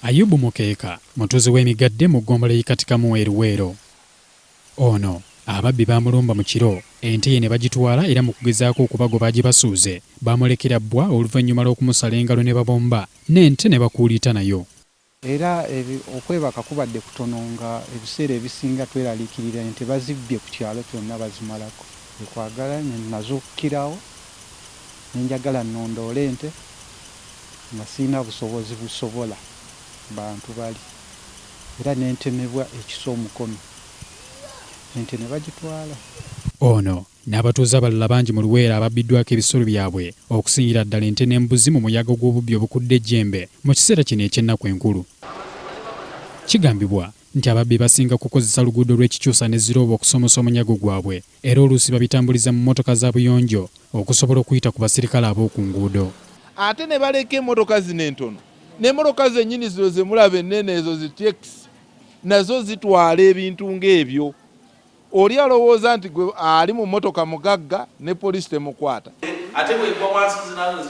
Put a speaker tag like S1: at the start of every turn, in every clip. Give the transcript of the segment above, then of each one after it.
S1: Ayubu Mukeeka mutuuze w'e Migadde mu ggombolola y'e Katikamu e Luweero. Ono ababbi baamulumba mu kiro ente ye ne bagitwala era mu kugezaako okubagoba agibasuuze baamulekera bbwa oluvannyuma lw'okumusala engalo ne babomba n'ente ne bakuuliita nayo.
S2: Era okwebaka kubadde kutono nga ebiseera ebisinga tweraliikirira ente bazibbye ku kyalo kyonna bazimalako. Kwagala nazuukukirawo ne njagala nnondoole ente nga sirina busobozi busobola bantu bali era ne ntemebwa ekiso omukono ente ne bagitwala.
S1: Ono n'abatuuze abalala bangi mu Luweero ababbiddwako ebisolo byabwe okusingira ddala ente n'embuzi mu muyaga gw'obubbi obukudde ejjembe mu kiseera kino eky'ennaku enkulu. Kigambibwa nti ababbi basinga kukozesa luguudo lw'e Kikyusa ne Zirooba okusomosa omunyago gwabwe era oluusi babitambuliza mu mmotoka za buyonjo okusobola okuyita ku basirikale ab'oku nguudo.
S3: Ate ne baleka emmotoka zino entono n'emmotoka zennyini zino ze mulaba ennene ezo zi TX nazo zitwala ebintu ng'ebyo. Oli alowooza nti gwe ali mu mmotoka mugagga ne poliisi temukwata.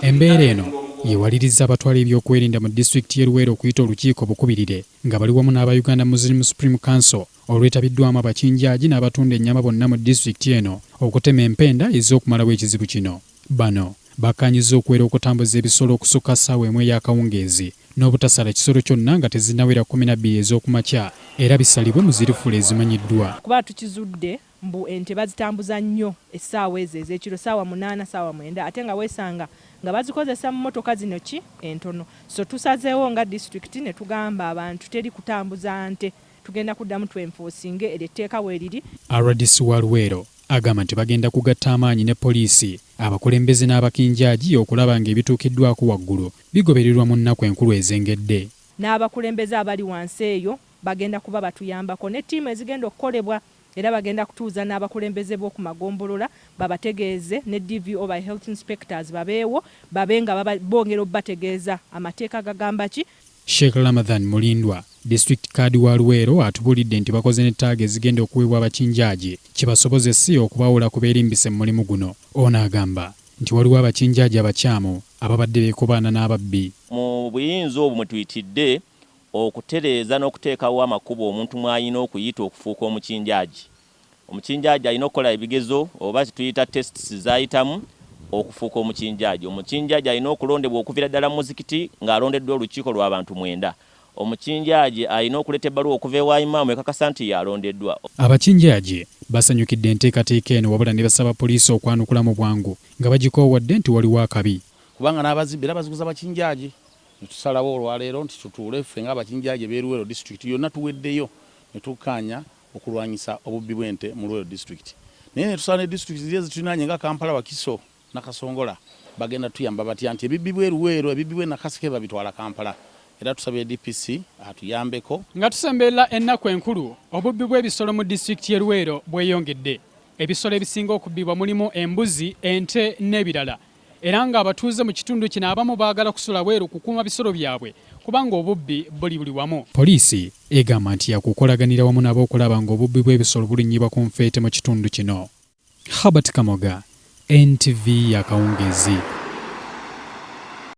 S1: Embeera eno yewalirizza abatwala ebyokwerinda mu disitulikiti y'e Luweero okuyita olukiiko bukubirire nga bali wamu n'aba Uganda Muslim Supreme Council olwetabiddwamu abakinjaaji n'abatunda ennyama bonna mu disitulikiti eno okutema empenda ez'okumalawo ekizibu kino. Bano bakkaanyizza okuwera okutambuza ebisolo okusukka ssaawa emu ey'akawungeezi n'obutasala kisolo kyonna nga tezinnawera kkuminabbiri ez'okumakya era bisalibwe mu zirifula ezimanyiddwa.
S4: Kuba tukizudde mbu ente bazitambuza nnyo essaawa ezo ez'ekiro, ssaawa munaana, ssaawa mwenda ate nga weesanga nga bazikozesa mu mmotoka zino ki entono. So tusazeewo nga disitulikiti ne tugamba abantu teri kutambuza nte, tugenda kuddamu twenfoosinge eryo etteeka weeriri.
S1: Rdc wa Luweero agamba nti bagenda kugatta amaanyi ne poliisi, abakulembeze n'abakinjaagi okulaba ng'ebituukiddwako waggulu bigobererwa mu nnaku enkulu ezengedde.
S4: N'abakulembeze abali wansi eyo bagenda kuba batuyambako ne ttiimu ezigenda okukolebwa era bagenda kutuuza n'abakulembeze b'oku magombolola babategeeze ne DVO ba health inspectors babeewo babe nga bongera obubategeeza amateeka gagamba ki.
S1: Sheikh Ramadhan Mulindwa, District Khadi wa Luweero atubuulidde nti bakoze ne ttaaga ezigenda okuweebwa abakinjaaji kibasobozese okubawula ku beerimbise mu mulimu guno. Ono agamba nti waliwo abakinjaaji abakyamu ababadde beekobaana n'ababbi.
S5: Mu buyinza obwo mwe tuyitidde okutereeza n'okuteekawo amakubo omuntu mw'alina okuyita okufuuka omukinjaaji. Omukinjaaji alina okukola ebigezo oba zetuyita tests z'ayitamu okufuuka omukinjaaji. Omukinjaaji alina okulondebwa okuviira ddala mu muzikiti ng'alondeddwa olukiiko lwa bantu mwenda. Omukinjaaji alina okuleeta ebbaluwa okuva ewa Imam ekakasa nti y'alondeddwa.
S1: Abakinjaaji basanyukidde enteekateeka eno wabula ne basaba poliisi okwanukula mu bwangu nga bagikoowadde nti waliwo akabi.
S6: Kubanga n'abazibba era baziguza bakinjaaji. Ne tusalawo olwaleero nti tutuule ffe ng'abakinjaaji ab'e Luweero disitulikiti yonna tuweddeyo ne tukkaanya okulwanyisa obubbi bw'ente mu Luweero disitulikiti naye ne tusaba ne disitulikiti ziri ezitulinaanye nga Kampala, Wakiso, Nakasongola bagenda tuyamba batya nti ebibbibwa e Luweero, ebibbibwa e Nakaseke babitwala Kampala era tusabye DPC atuyambeko.
S1: Nga tusemberera ennaku enkulu, obubbi bw'ebisolo mu disitulikiti y'e Luweero bweyongedde. Ebisolo ebisinga okubbibwa mulimu embuzi, ente n'ebirala era ng'abatuuze mu kitundu kino abamu baagala kusula bweru kukuuma bisolo byabwe kubanga obubbi buli buli wamu. Poliisi egamba nti yakukolaganira wamu nabo okulaba ng'obubbi bw'ebisolo bulinnyibwa ku nfeete mu kitundu kino. Herbert Kamoga, NTV y'akawungeezi.